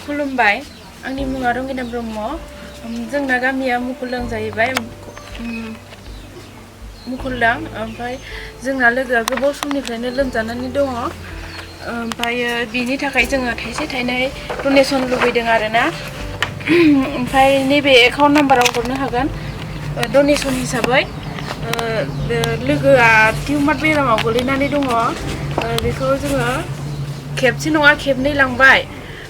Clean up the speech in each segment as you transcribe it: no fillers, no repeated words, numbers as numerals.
खुलुमबाय आंनि मुङा रंगिना ब्रह्म जोंना गामिया मुकुलदां जाहैबाय मुकुलदां ओमफ्राय जोंना लोगोआ गोबाव समनिफ्रायनो लोमजानानै दङ ओमफ्रायो बिनि थाखाय जोङो थाइसे थाइनै डनेसन लुबैदों आरोना ओमफ्राय नैबे एकाउन्ट नाम्बाराव हरनो हागोन डनेसन हिसाबै लोगोआ टिउमार बेरामाव गोलैनानै दङ बेखौ जोङो खेबसे नङा खेबनै लांबाय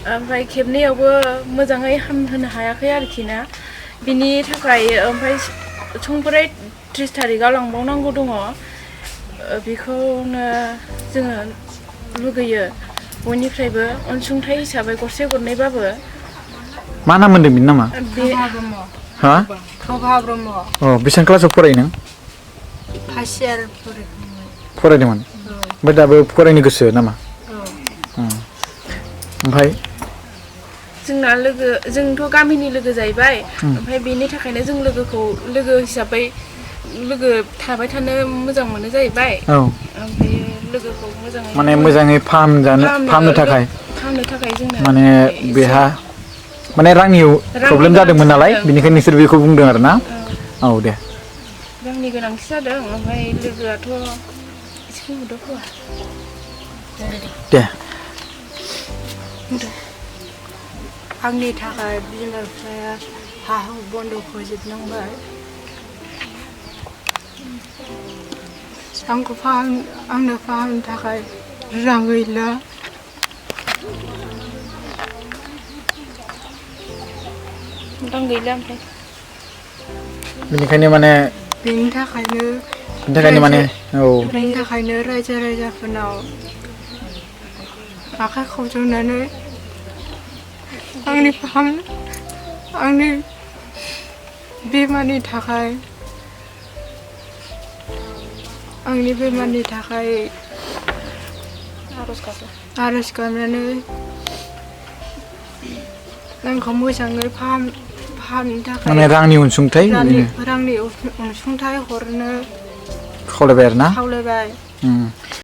ओमफ्राय खेबनैयावबो मोजाङै हामहोनो हायाखै आरोखि ना बिनि थाखाय ओमफ्राय समफोरै 30 थारिखआव लांबावनांगौ दङ बेखौनो जोङो लुगैयो बयनिफ्रायबो अनसुंथाइ हिसाबै गरसे गरनैबाबो मा नाम मोनदों बिनि नामा हा प्रभा ब्रह्म अ बेसेबां क्लासाव फरायो नों फार्स्ट इयार फरायदोंमोन ओमफ्राय दाबो फरायनो गोसो नामा ओमफ्राय जोंना लोगो जोंथ' गामिनि लोगो जाहैबाय ओमफ्राय बेनि थाखायनो जों लोगोखौ लोगो हिसाबै लोगो थाबाय थानो मोजां मोनो जाहैबाय ओमफ्राय लोगोखौ मोजाङै माने मोजाङै फाहामनो थाखाय जोंनो माने बेहा माने रांनि प्रब्लेम जादोंमोन नालाय बेनिखायनो नोंसोर बेखौ बुंदों आरो ना औ दे रांनि गोनांथि जादों ओमफ्राय लोगोआथ' एसे होआ दे आंनि थाखाय बिमा बिफाया हा हु बन्द' फोजोबनांबाय आंनो फाहामनो थाखाय रां गैला ओमफ्राय बेनिखायनो माने बेनि थाखायनो माने औ बेनि थाखायनो रायजो राजाफोरनाव आखाइ खबजबनानै आंनि बेमारनि थाखाय आरज गाबनानै आंखौ मोजाङै फाहामनो थाखाय माने रांनि अनसुंथाइ हरनो खावलायबाय आरो ना खावलायबाय